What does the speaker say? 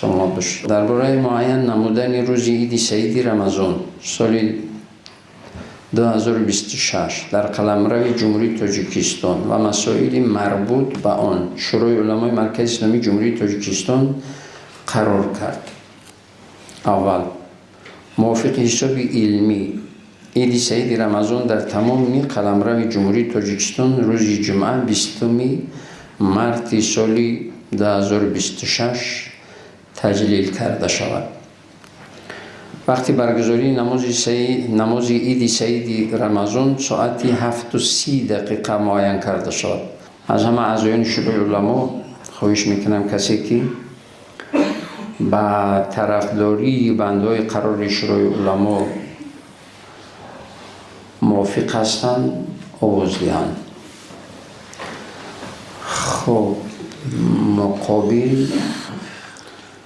Саломат бошед. Дар бораи муайян намудани рӯзи Иди Саиди Рамазон соли 2026 дар қаламрави Ҷумҳурии Тоҷикистон ва масоили марбут ба он Шӯрои уламои Маркази Исломии Ҷумҳурии Тоҷикистон қарор кард. Аввал, мувофиқи ҳисоби илмӣ, Иди Саиди Рамазон дар тамоми қаламрави Ҷумҳурии Тоҷикистон рӯзи ҷумъа, 20 марти соли 2026 таҷлил карда шавад. Вақти баргузории намози Иди Саиди Рамазон соати 7:30 муайян карда шавад. Аз ҳама аъзоёни Шӯрои уламо хоҳиш мекунам, касе ки ба тарафдории бандҳои қарори Шӯрои уламо мувофиқ ҳастанд, овоз диҳанд. Хуб, муқобил